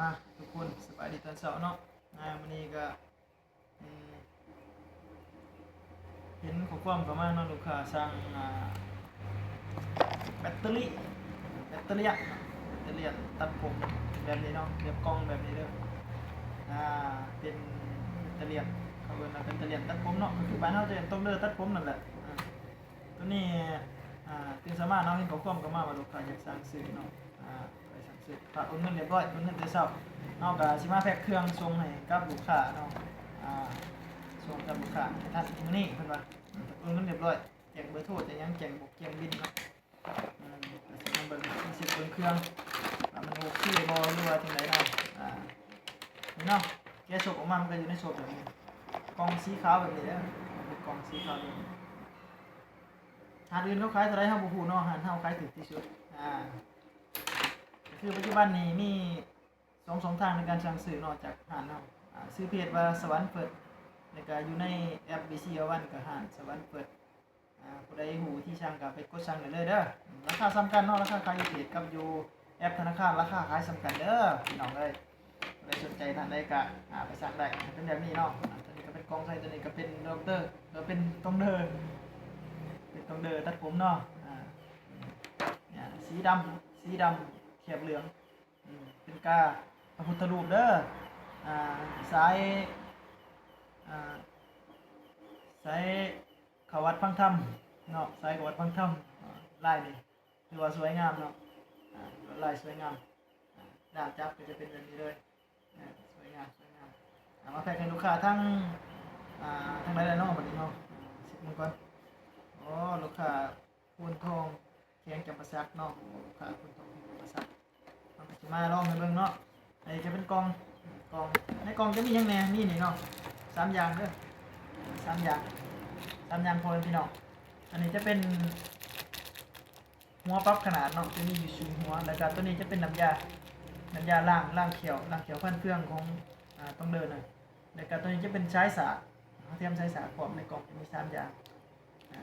ມາທຸກຄົນ ສະບາຍດີຕອນເຊົ້າເນາະ. ອາ ມື້ນີ້ກະ ອືມ ເຫັນຂໍ້ຄວາມເຂົ້າມາເນາະ ລູກຄ້າສັ່ງ ອາ ແບັດເຕີຣີ ແບັດເຕີຣຽນເນາະ ແບັດເຕີຣຽນຕັດຜົມແບບນີ້ເນາະ ແບບກ່ອງແບບນີ້ເດີ. ອາ ເປັນແບັດເຕີຣຽນ ເຂົາເອີ້ນວ່າແບັດເຕີຣຽນຕັດຜົມເນາະ ກໍຄືບ້ານເຮົາຈະເອີ້ນຕົງເດີຕັດຜົມນັ້ນແຫຼະ. ອາ ໂຕນີ້ ອາ ຕື່ນເຊົ້າມາເນາະ ເຫັນຂໍ້ຄວາມເຂົ້າມາວ່າລູກຄ້າຢາກສັ່ງຊື້ເນາະ ອາ ໄປສັ່ງຊື້ ຝາກໂອນເງິນຮຽບຮ້ອຍ ໂອນເງິນແຕ່ເຊົ້າ. ເຮົາກະຊິມາແພັກເຄື່ອງສົ່ງໃຫ້ກັບລູກຄ້າເນາະ ອາ ສົ່ງກັບລູກຄ້າໃຫ້ທັນມື້ນີ້ ເພິ່ນວ່າ ອືມ ໂອນເງິນຮຽບຮ້ອຍ ແຈ້ງເບີໂທ ແຈ້ງຫຍັງ ແຈ້ງບອກ ແຈ້ງບິນເນາະ. ອືມ ກະຊິມາເບິ່ງ ເຊັກເບິ່ງເຄື່ອງວ່າມັນໂອເຄບໍ່ ຫຼືວ່າຈັ່ງໃດເນາະ. ອາ ນີ້ເນາະ ແກະສົບອອກມາ ມັນກະຢູ່ໃນສົບແບບນີ້ ກ່ອງສີຂາວແບບນີ້ເດີ ເປັນກ່ອງສີຂາວແບບນີ້. ຮ້ານອື່ນເຂົາຂາຍເທົ່າໃດເຮົາບໍ່ຮູ້ເນາະ ຮ້ານເຮົາຂາຍຖືກທີ່ສຸດ. ອາ ຄືປັດຈຸບັນນີ້ມີສອງຊ່ອງທາງໃນການສັ່ງຊື້ເນາະ ຈາກຮ້ານເຮົາ ອາ ຊື່ເພຈວ່າສະຫວັນເຟີດ ແລ້ວກະຢູ່ໃນແອັບ ບີຊີ ໂອວັນ ກະຮ້ານສະຫວັນເຟີດ. ອາ ຜູ້ໃດຮູ້ວິທີສັ່ງກະໄປກົດສັ່ງໄດ້ເລີຍເດີ. ລາຄາສ່ຳກັນເນາະ ລາຄາຂາຍຢູ່ເພຈກັບຢູ່ແອັບທະນາຄານ ລາຄາຂາຍສ່ຳກັນເດີພີ່ນ້ອງເອີຍ. ຜູ້ໃດສົນໃຈທ່ານໃດກະ ອາ ໄປສັ່ງໄດ້ ເປັນແບບນີ້ເນາະ. ອາ ໂຕນີ້ກະເປັນກ່ອງໃສ່ ໂຕນີ້ກະເປັນດັອກເຕີ ເອີ ເປັນຕົງເດີ ເປັນຕົງເດີຕັດຜົມເນາະ. ອາ ອາ ສີດຳ ສີດຳແຄບເຫຼືອງ ອືມ ເປັນກາພະພຸດທະຮູບເດີ ອາ ສາຍ ອາ ສາຍເຂົ້າວັດຟັງທຳເນາະ ສາຍເຂົ້າວັດຟັງທຳ. ອາ ລາຍນີ້ຖືວ່າສວຍງາມເນາະ ອາ ລວດລາຍສວຍງາມ. ອາ ດ້າມຈັບກະຈະເປັນແບບນີ້ເລີຍ ອາ ສວຍງາມ ສວຍງາມ. ເອົາມາແພັກໃຫ້ລູກຄ້າທາງ ອາ ທາງໃດແລ້ວເນາະ ບັດນີ້ເຮົາ ອາ ເຊັກເບິ່ງກ່ອນ. ອໍ ລູກຄ້າ ໂພນທອງ ແຂວງຈຳປາສັກເນາະ ລູກຄ້າໂພນທອງ ແຂວງຈຳປາສັກ. ເຮົາກະຊິມາລອງໃຫ້ເບິ່ງເນາະ ອັນນີ້ຈະເປັນກ່ອງ ກ່ອງ ໃນກ່ອງຈະມີຫຍັງແດ່ ມີນີ້ເນາະ ສາມຢ່າງເດີ ສາມຢ່າງ ສາມຢ່າງພໍ່ແມ່ພີ່ນ້ອງ. ອັນນີ້ຈະເປັນຫົວປັບຂະໜາດເນາະ ຈະມີຢູ່ສູງຫົວ ແລ້ວກະໂຕນີ້ຈະເປັນນ້ຳຢາ ນ້ຳຢາລ້າງ ລ້າງແຂ້ວ ລ້າງແຂ້ວຟັນເຟືອງຂອງ ອາ ຕົງເດີນະ. ແລ້ວກະໂຕນີ້ຈະເປັນສາຍສາກ ເຮົາຕຽມສາຍສາກພ້ອມ ໃນກ່ອງຈະມີສາມຢ່າງ ອາ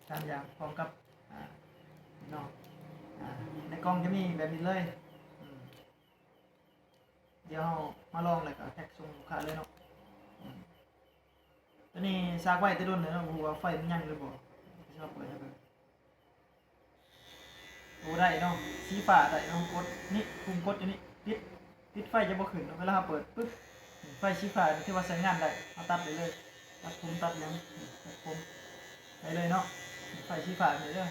ສາມຢ່າງ ພ້ອມກັບ ອາ ເນາະ ອາ ໃນກ່ອງຈະມີແບບນີ້ເລີຍ. ອືມ ດຽວເຮົາມາລອງ ແລ້ວກະແພັກສົ່ງລູກຄ້າເລີຍເນາະ. ອືມ ໂຕນີ້ສາກໄວ້ແຕ່ດົນແລ້ວເນາະ ບໍ່ຮູ້ວ່າໄຟມັນຍັງຫຼືບໍ່ ຊິມາເປີດໃຫ້ເບິ່ງ. ໂອ ໄດ້ເນາະ ສີຟ້າໄດ້ເນາະ ກົດນີ້ ປຸ່ມກົດຢູ່ນີ້ ປິດ ປິດໄຟຈະບໍ່ຂຶ້ນເນາະ. ເວລາເຮົາເປີດປຶບ ໄຟສີຟ້ານີ້ຖືວ່າໃຊ້ງານໄດ້ ເຮົາຕັດໄດ້ເລີຍ ຕັດຜົມຕັດຫຍັງ ຕັດຜົມໄດ້ເລີຍເນາະ. ໄຟສີຟ້ານີ້ເດີ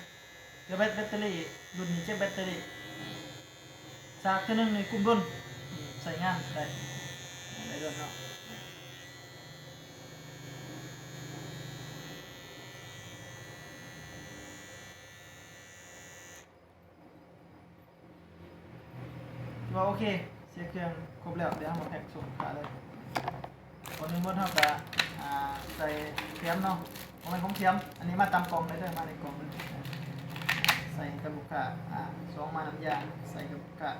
ເກັບແບັດ ແບັດເຕີຣີ ລຸ້ນນີ້ເກັບແບັດເຕີຣີ ສາກເທື່ອໜຶ່ງນີ້ກຸ້ມດົນ ໃຊ້ງານໄດ້ ໄດ້ດົນເນາະ. ຖືວ່າໂອເຄ ເຊັກເຄື່ອງຄົບແລ້ວ ດຽວເຮົາມາແພັກສົ່ງລູກຄ້າເລີຍ. ກ່ອນອື່ນໝົດເຮົາກະ ອາ ໃສ່ແຟ້ມເນາະ ບໍ່ແມ່ນຂອງແຖມ ອັນນີ້ມາຕາມກ່ອງເລີຍເດີ ມາໃນກ່ອງເລີຍ. ໃສ່ໃຫ້ກັບລູກຄ້າ ອາ ຊອງມານ້ຳຢາ ໃສ່ກັບລູກຄ້າ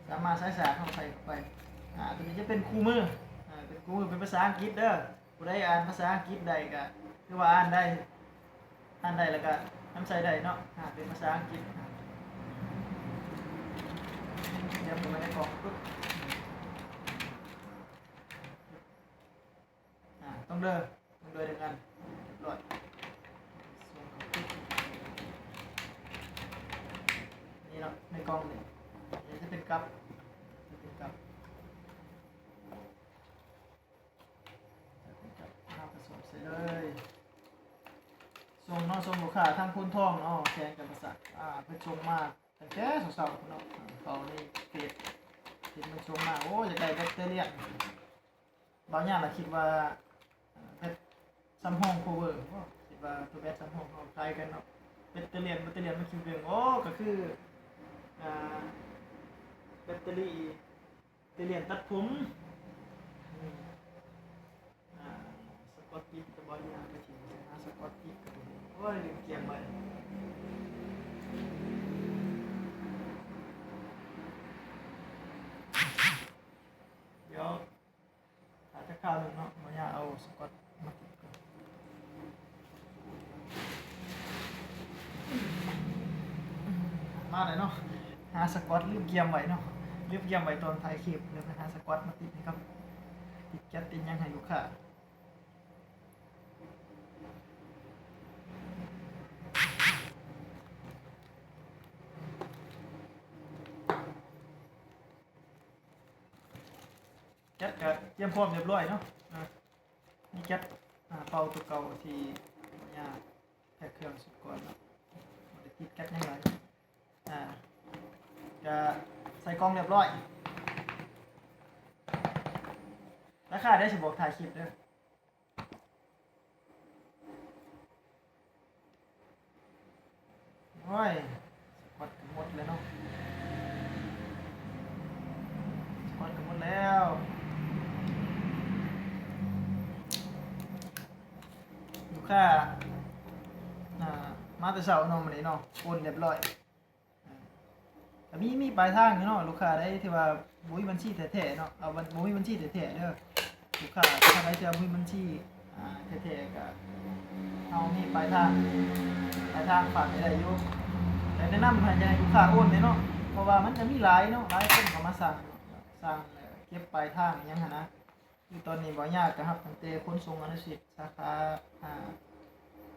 ສາມາດໃສ່ສາກເຮົາໃສ່ເຂົ້າໄປ. ອາ ໂຕນີ້ຈະເປັນຄູ່ມື ອາ ເປັນຄູ່ມື ເປັນພາສາອັງກິດເດີ. ຜູ້ໃດອ່ານພາສາອັງກິດໄດ້ກະຖືວ່າອ່ານໄດ້ ອ່ານໄດ້ແລ້ວກະນຳໃຊ້ໄດ້ເນາະ. ຫາກເປັນພາສາອັງກິດ ຕຽມເຂົ້າໄປໃນກ່ອງປຶບ ອາ ຕົງເດີ ຕົງເດີໜຶ່ງອັນ ຮຽບຮ້ອຍ ສົ່ງເຂົ້າປຶບ ນີ້ເນາະ ໃນກ່ອງນີ້ ນີ້ຈະເປັນກັບ ຈະເປັນກັບ ເຮົາກະສອບໃສ່ເລີຍ ສົ່ງເນາະ ສົ່ງລູກຄ້າທາງໂພນທອງເນາະ ແຂວງຈຳປາສັກ. ອາ ເພິ່ນສົ່ງມາຕັ້ງແຕ່ເຊົ້າໆເນາະ ເຂົາໃນເຟສ ເຫັນເພິ່ນສົ່ງມາ ໂອ້ ຢາກໄດ້ແບັດເຕີຣຽນ. ບ່າວຍາລະຄິດວ່າ ເອີ ແບັດສຳຮອງໂພເວີ ຄິດວ່າໂຕແບັດສຳຮອງເຮົາຄ້າຍກັນເນາະ ແບັດເຕີຣຽນ ແບັດເຕີຣຽນມັນຄິດເບິ່ງ ໂອ້ ກະຄື ອາ ແບັດເຕີຣີ ແບັດເຕີຣຽນຕັດຜົມ ອືມ ອາ ສະກອດຕິບກະບໍ່ມີ ຫາໄປຖິ້ມໃສ ຫາສະກອດຕິບກະບໍ່ມີ ໂອ້ຍ ລືມກຽມໄວ້ ດຽວ ຖ້າຈັກຄາວໜຶ່ງເນາະ ມາຍາເອົາສະກອດມາຕິດກ່ອນ ມາແລ້ວເນາະ ຫາສະກອດລືມກຽມໄວ້ເນາະ ລືມກຽມໄວ້ຕອນຖ່າຍຄລິບ ແລ້ວໄປຫາສະກອດມາຕິດໃຫ້ກັບ ຕິດແກັດຕິດຫຍັງໃຫ້ລູກຄ້າ. ແກັດກະກຽມພ້ອມຮຽບຮ້ອຍເນາະ. ມີແກັດ ອ່າ ເປົ່າຕົວເກົ່າທີ່ຍາແພັກເຄື່ອງຊຸດກ່ອນເນາະ ບໍ່ໄດ້ຕິດແກັດຫຍັງຫຼາຍ. ອ່າ ກະໃສ່ກ່ອງຮຽບຮ້ອຍ. ລາຄາໄດ້ຊິບອກທ້າຍຄລິບເດີ. ໂອ້ຍ ສະກອດກະໝົດແລ້ວເນາະ ສະກອດກະໝົດແລ້ວ. ລູກຄ້າ ອ່າ ມາແຕ່ເຊົ້າເນາະ ມື້ນີ້ເນາະ ໂອນຮຽບຮ້ອຍ. ອ່າ ກະມີ ມີປາຍທາງຢູ່ເນາະ ລູກຄ້າໃດທີ່ວ່າບໍ່ມີບັນຊີແທ້ໆເນາະ ເອົາ ບໍ່ມີບັນຊີແທ້ໆເດີ. ລູກຄ້າທ່ານໃດທີ່ວ່າບໍ່ມີບັນຊີ ອ່າ ແທ້ໆ ກະເຮົາມີປາຍທາງ ປາຍທາງຝາກໃຫ້ໄດ້ຢູ່. ແຕ່ແນະນຳໃຫ້ ໃຫ້ລູກຄ້າໂອນເດ້ເນາະ ເພາະວ່າມັນກະມີຫຼາຍເນາະ ຫຼາຍຄົນກະມາສັ່ງ ສັ່ງເກັບປາຍທາງອີ່ຫຍັງຫັ້ນນະ. ຄືຕອນນີ້ບໍ່ຍາກກະຮັບຕັ້ງແຕ່ຂົນສົ່ງອະນຸສິດ ສາຂາ ອ່າ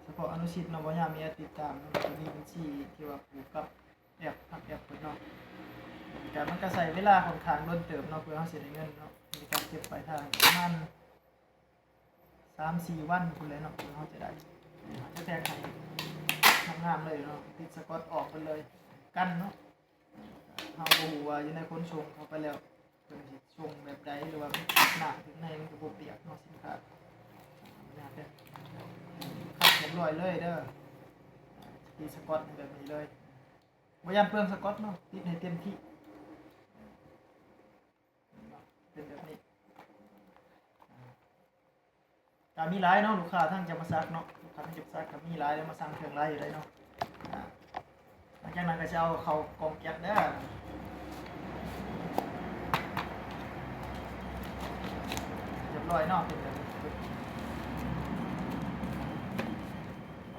ສະເພາະອະນຸສິດເນາະ ບໍ່ຍາກມີແອັດຕິດຕາມເນາະ ແລ້ວກະມີບັນຊີທີ່ວ່າຜູກກັບ ແອັບ ທາງແອັບເພິ່ນເນາະ. ກະມັນກະໃຊ້ເວລາຂ້ອນຂ້າງດົນເຕີບເນາະ ເພື່ອເຮົາຊິໄດ້ເງິນເນາະ ໃນການເກັບປາຍທາງ ປະມານສາມສີ່ວັນພຸ້ນແຫຼະເນາະ ເພື່ອເຮົາຈະໄດ້. ເຮົາຈະແພັກໃຫ້ງາມໆເລີຍເນາະ ຕິດສະກອດອອກເບິດເລີຍ ກັນເນາະ. ເຮົາບໍ່ຮູ້ວ່າຢູ່ໃນຂົນສົ່ງເຂົ້າໄປແລ້ວ ເພິ່ນຊິສົ່ງແບບໃດ ຫຼືວ່າມັນຖືກນ້ຳຖືກໃນ ມັນກະບໍ່ປຽກເນາະ ສິນຄ້າ. ຄັດຮຽບຮ້ອຍເລີຍເດີ ຕິດສະກອດໃຫ້ແບບນີ້ເລີຍ. ບໍ່ຢ້ານເປືອງສະກອດເນາະ ຕິດໃຫ້ເຕັມທີ່ ເປັນແບບນີ້. ກະມີຫຼາຍເນາະ ລູກຄ້າທາງຈຳປາສັກເນາະ ລູກຄ້າທາງຈຳປາສັກກະມີຫຼາຍ ແລ້ວມາສັ່ງເຄື່ອງຫຼາຍຢູ່ໄດ໋ເນາະ. ອ່າ ຫຼັງຈາກນັ້ນກະຊິເອົາເຂົ້າກ່ອງແກັດເດີ ຮຽບຮ້ອຍເນາະ ເປັນແບບນີ້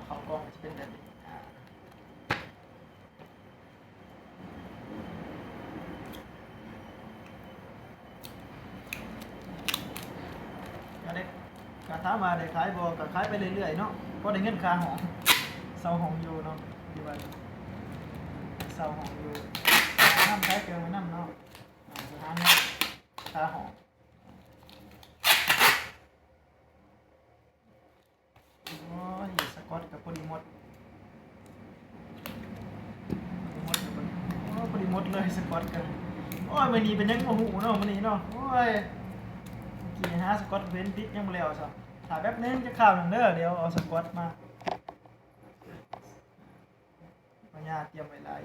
ເຂົ້າກ່ອງກະຊິເປັນແບບນີ້. ອ່າ ກະໄດ້ ກະຖາມວ່າໄດ້ຂາຍບໍ່ ກະຂາຍໄປເລື້ອຍໆເນາະ ພໍໄດ້ເງິນຄ່າຫ້ອງ ເຊົ່າຫ້ອງຢູ່ເນາະ ທີ່ວ່າເຊົ່າຫ້ອງຢູ່ ນຳຂາຍເຄື່ອງໄປນຳເນາະ ອ່າ ຫາເງິນຄ່າຫ້ອງ. ໂອ້ຍ ສະກອດກະພໍດີໝົດ ພໍດີໝົດເລີຍ ໂອ້ ພໍດີໝົດເລີຍສະກອດກະ. ໂອ້ຍ ມື້ນີ້ເປັນຫຍັງບໍ່ຮູ້ເນາະ ມື້ນີ້ເນາະ ໂອ້ຍ ກີ້ຫາສະກອດເຫັນຕິດຍັງບໍ່ແລ້ວຊະ. ຖ້າແປັບໜຶ່ງ ຈັກຄາວໜຶ່ງເດີ ດຽວເອົາສະກອດມາ ພະຍາຕຽມໄວ້ຫຼາຍ.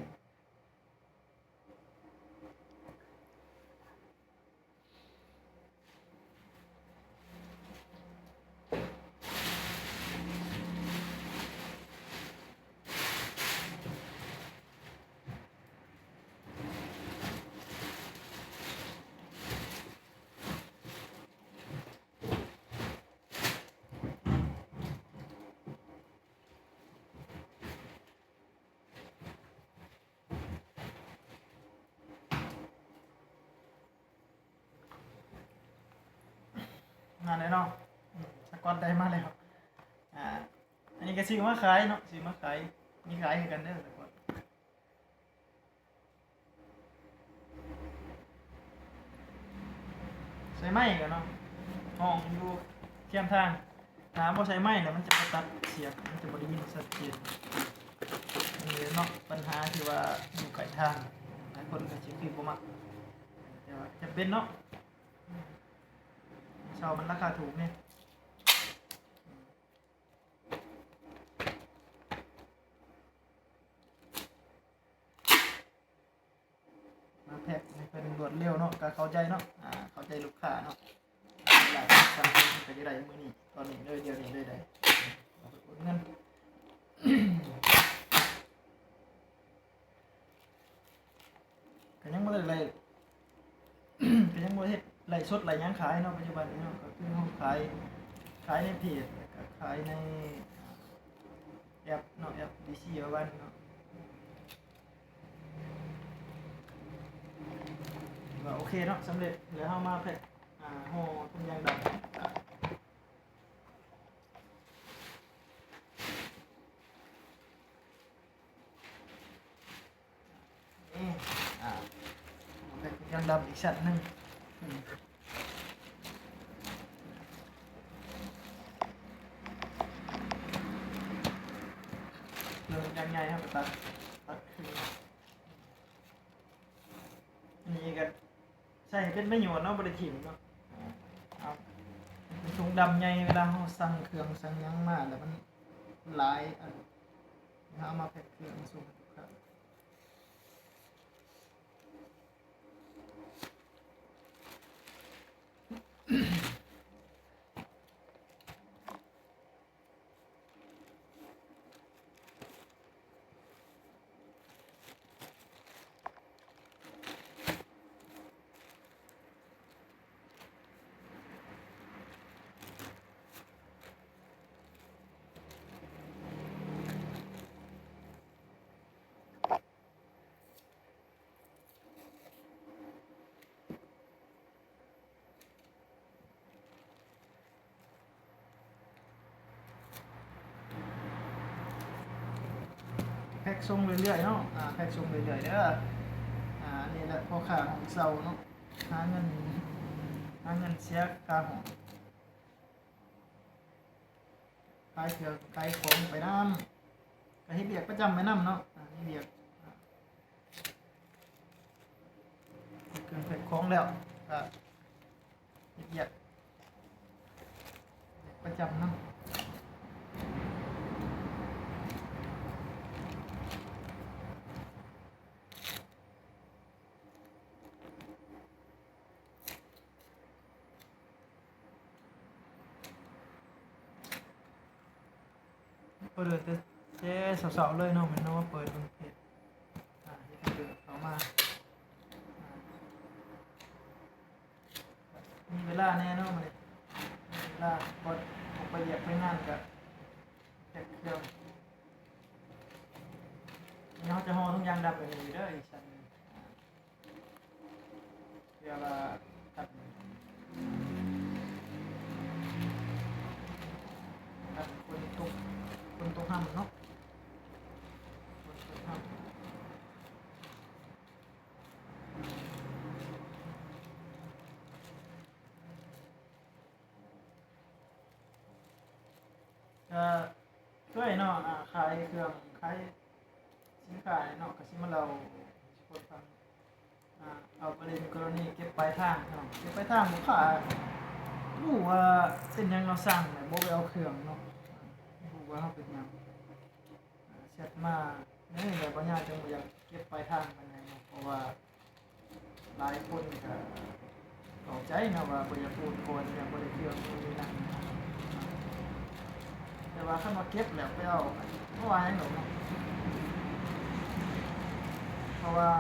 ນັ້ນແຫຼະເນາະ ສະກອດໄດ້ມາແລ້ວ. ອ່າ ອັນນີ້ກະຊື້ມາຂາຍເນາະ ຊື້ມາຂາຍ ມີຂາຍຄືກັນເດີສະກອດ. ໃສ່ໄມກະເນາະ ຫ້ອງຢູ່ຄຽງທາງ ຖ້າບໍ່ໃສ່ໄມລະມັນຈະບໍ່ຕັດສຽງ ມັນຈະບໍ່ໄດ້ຍິນຊັດເຈນ. ອັນນີ້ເນາະ ບັນຫາທີ່ວ່າຢູ່ໃກ້ທາງ ຫຼາຍຄົນກະຊິຄືບໍ່ມັກ ແຕ່ວ່າຈຳເປັນເນາະ ເຊົ່າມັນລາຄາຖືກເດ້. ມາແພັກໃຫ້ເພິ່ນລວດເລັວເນາະ ກະເຂົ້າໃຈເນາະ ອ່າ ເຂົ້າໃຈລູກຄ້າເນາະ ຫຼາຍຄົນສັ່ງເພິ່ນກະຢາກໄດ້ມື້ນີ້ ຕອນນີ້ເລີຍ ດຽວນີ້ເລີຍໄດ້ ເອົາໄປໂອນເງິນ ກະຍັງບໍ່ໄດ້ໄລ ກະຍັງບໍ່ໄດ້ເຮັດໄລສົດໄລຫຍັງຂາຍເນາະ ປັດຈຸບັນນີ້ເນາະ ກະຄືເຮົາຂາຍ ຂາຍໃນເພຈ ແລ້ວກະຂາຍໃນ ອ່າ ແອັບເນາະ ແອັບ ບີຊີ ວັນເນາະ. ໂ ກໍໂອເຄເນາະ ສຳເລັດ ແລ້ວເຮົາມາແພັກ ອ່າ ຫໍ່ຖົງຢາງດຳ. ນີ້ ອ່າ ເປັນຖົງຢາງດຳອີກຊັ້ນໜຶ່ງ ເລື່ອງຢາງໃຫຍ່ເຮົາກໍຕັດ ຕັດຄືນ ອັນນີ້ກໍໃຊ້ໃຫ້ເປັນປະໂຫຍດເນາະ ບໍ່ໄດ້ຖິ້ມເນາະ ເອົາ ເປັນຖົງດຳໃຫຍ່ ເວລາເຮົາສັ່ງເຄື່ອງສັ່ງຫຍັງມາແລ້ວມັນຫຼາຍອັນ ເຮົາເອົາມາແພັກເຄື່ອງສົ່ງໃຫ້ລູກຄ້າ. ແພັກສົ່ງເລື້ອຍໆເນາະ ອ່າ ແພັກສົ່ງເລື້ອຍໆເດີ ອ່າ ອັນນີ້ແຫຼະພໍ່ຄ້າຫ້ອງເຊົ່າເນາະ ຫາເງິນ ຫາເງິນເສຍຄ່າຫ້ອງ ຂາຍເຄື່ອງຂາຍຂອງໄປນຳ ກໍເຮັດວຽກປະຈຳໄປນຳເນາະ ອ່າ ເຮັດວຽກ ເຄື່ອງແພັກຂອງແລ້ວ ກໍເຮັດວຽກປະຈຳນຳ. ເປີດແຕ່ ແຕ່ເຊົ້າໆເລີຍເນາະ ແມ່ນເນາະ ເປີດເບິ່ງເພຈ ອ່າ ເຮັດໃຫ້ເດີນເຂົ້າມາ ອ່າ ມີເວລາແນ່ເນາະມື້ນີ້ ມີເວລາ ບໍ່ ບໍ່ໄປວຽກໄປງານກະແພັກເຄື່ອງ ນີ້ເຮົາຈະຫໍ່ຖົງຢາງດຳແບບນີ້ເດີ ອີກຊັ້ນໜຶ່ງ ອ່າ ເພື່ອວ່າກັນ ກັນຝົນຕົກ ຝົນຕົກຮຳເນາະ ຝົນຕົກຮຳ ກະເຄີຍເນາະ ອ່າ ຂາຍເຄື່ອງ ຂາຍສິນຄ້າເນາະ ກະຊິມາເລົ່າສູ່ຄົນຟັງ ອ່າ ເອົາປະເດັນກໍລະນີເກັບປາຍທາງເນາະ ເກັບປາຍທາງ ລູກຄ້າຮູ້ວ່າເປັນຫຍັງເຮົາສັ່ງແລ້ວບໍ່ໄປເອົາເຄື່ອງເນາະ ຮູ້ວ່າເຮົາເປັນຫຍັງ ແຊັດມາ ນີ້ແຫຼະ ບ່າວຍາຈຶ່ງບໍ່ຢາກເກັບປາຍທາງປານໃດເນາະ ເພາະວ່າຫຼາຍຄົນກະເຂົ້າໃຈເນາະວ່າບໍ່ຢາກໂອນກ່ອນ ຢ້ານບໍ່ໄດ້ເຄື່ອງ ໂນ່ນນີ້ນັ້ນ ແຕ່ວ່າຄັນວ່າເກັບແລ້ວໄປເອົາ ບໍ່ວ່າຫຍັງດອກເນາະ ເພາະວ່າ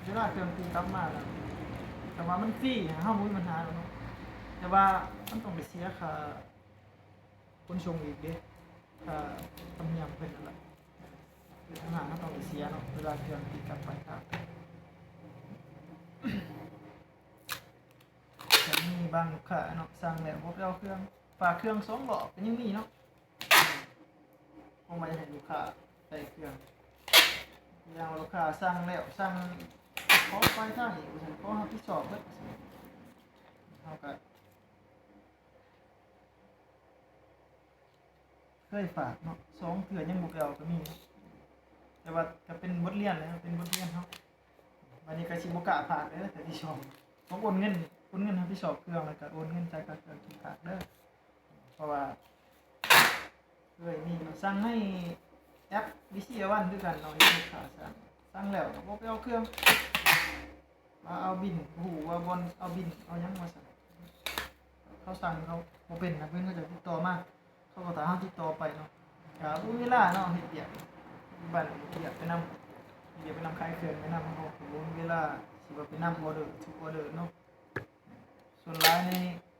ເວລາເຄື່ອງຕີກັບມາແລ້ວ ແຕ່ວ່າມັນຟຣີ ເຮົາບໍ່ມີບັນຫາດອກເນາະ ແຕ່ວ່າມັນຕ້ອງໄດ້ເສຍຄ່າ ຂົນສົ່ງອີກເດ້ ຄ່າທຳນຽມເພິ່ນນັ້ນລະ ຄືທາງຮ້ານເຮົາຕ້ອງໄດ້ເສຍເນາະ ເວລາເຄື່ອງຕິດກັບປາຍທາງ. ແຕ່ມີບາງລູກຄ້າເນາະ ສັ່ງແລ້ວບໍ່ໄປເອົາເຄື່ອງ ຝາກເຄື່ອງສອງລອບກໍຍັງມີເນາະ ຄວາມໝາຍໃຫ້ລູກຄ້າໃສ່ເຄື່ອງ ຢ່າງວ່າລູກຄ້າສັ່ງແລ້ວ ສັ່ງຂອງປາຍທາງອີກ ວ່າຊັ້ນ ຂໍຮັບຜິດຊອບເບິດ ວ່າຊັ້ນ ເຮົາກໍ ເຄີຍຝາກເນາະ ສອງເທື່ອຍັງບໍ່ໄປເອົາກໍມີເນາະ ແຕ່ວ່າກໍເປັນບົດຮຽນແຫຼະ ເປັນບົດຮຽນເຮົາ ບັດນີ້ກໍຊິບໍ່ກ້າຝາກເດີ ເທື່ອທີສອງ ຕ້ອງໂອນເງິນ ໂອນເງິນຮັບຜິດຊອບເຄື່ອງ ແລ້ວກໍໂອນເງິນຈ່າຍຄ່າເຄື່ອງທີ່ຝາກເດີ ເພາະວ່າເຄີຍມີເນາະ ສັ່ງໃນແອັບ ບີຊີ ອາວັນ ຄືກັນເນາະ ລູກຄ້າສັ່ງ ສັ່ງແລ້ວກໍບໍ່ໄປເອົາເຄື່ອງ ມາເອົາບິນ ບໍ່ຮູ້ວ່າບ່ອນເອົາບິນເອົາຫຍັງວ່າຊັ້ນ ເຂົາສັ່ງເຂົາບໍ່ເປັນນະ ເພິ່ນເຂົາຈະຕິດຕໍ່ມາ ເຂົາກໍຖ້າເຮົາຕິດຕໍ່ໄປເນາະ ກະບໍ່ມີເວລາເນາະ ເຮັດວຽກຢູ່ບ້ານ ເຮັດວຽກໄປນຳ ເຮັດວຽກໄປນຳ ຂາຍເຄື່ອງໄປນຳ ເຮົາກໍບໍ່ມີເວລາຊິວ່າໄປນຳອອເດີ ທຸກອອເດີເນາະ ສ່ວນຫຼາຍໃນ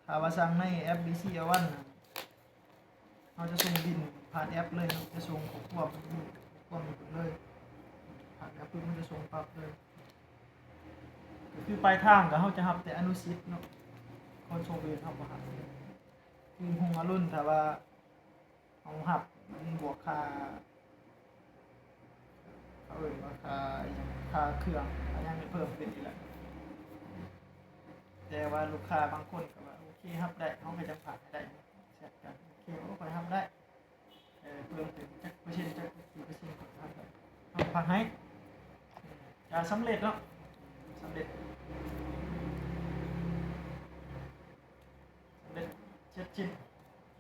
ຖ້າວ່າສັ່ງໃນແອັບ ບີຊີ ອາວັນ ເຮົາຈະສົ່ງບິນຜ່ານແອັບເລີຍເນາະ ຈະສົ່ງຂໍ້ຄວາມ ຂໍ້ຄວາມໃຫ້ເພິ່ນເລີຍ ຜ່ານແອັບປຶບ ມັນຈະສົ່ງປັບເລີຍ ກໍຄື ຄືປາຍທາງກໍເຮົາຈະຮັບແຕ່ອະນຸສິດເນາະ, ຄົນສົ່ງອື່ນເຮົາບໍ່ຮັບ. ຄືຮຸ່ງອະລຸນ ຖ້າວ່າເຮົາຮັບ ມັນບວກຄ່າ ເຂົາເອີ້ນວ່າຄ່າອີ່ຫຍັງ ຄ່າເຄື່ອງ ຄ່າຫຍັງ ມັນເພີ່ມຂຶ້ນອີກແລ້ວ. ແຕ່ວ່າລູກຄ້າບາງຄົນກໍວ່າ ໂອເຄ ຮັບໄດ້ ເຮົາກໍຈັ່ງຜ່ານໃຫ້ໄດ້ ແຊດກັນ ໂອເຄ ໂອ້ ຂ້ອຍຮັບໄດ້ ເອີ ເພີ່ມເປັນຈັກເປີເຊັນ ຈັກກີ່ເປີເຊັນ ຂ້ອຍຮັບໄດ້ ເຮົາກໍຜ່ານໃຫ້ ກໍສຳເລັດເນາະ ສຳເລັດ ສຳເລັດເສັດສິ້ນ.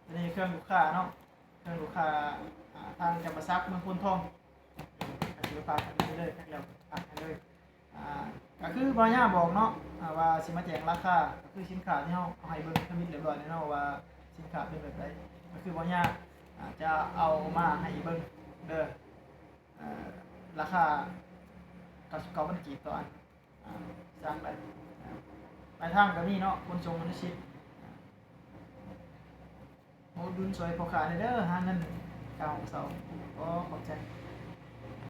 ອັນນີ້ເຄື່ອງລູກຄ້າເນາະ ເຄື່ອງລູກຄ້າ ອ່າ ທາງຈຳປາສັກ ເມືອງໂພນທອງ ກໍຊິໄປຝາກອັນນີ້ເລີຍ ແພັກແລ້ວຝາກໃຫ້ເລີຍ. ອ່າ ກໍຄືບ່າວຍາບອກເນາະ ອ່າ ວ່າຊິມາແຈ້ງລາຄາ ກໍຄືສິນຄ້າທີ່ເຮົາເອົາໃຫ້ເບິ່ງທຳອິດຮຽບຮ້ອຍແລ້ວເນາະ ວ່າສິນຄ້າເປັນແບບໃດ ກໍຄືບ່າວຍາ ອ່າ ຈະເອົາມາໃຫ້ເບິ່ງເດີ ເອີ ລາຄາເກົ້າສິບເກົ້າພັນກີບຕໍ່ອັນ ອ່າ ສ້າງໄດ້ ອ່າ ປາຍທາງກໍມີເນາະ ຂົນສົ່ງອະນຸສິດ ອ່າ ອຸດໜູນຊ່ວຍພໍ່ຄ້າແດ່ເດີ ຫາເງິນຄ່າຫ້ອງເຊົ່າ. ຂໍຂອບໃຈ.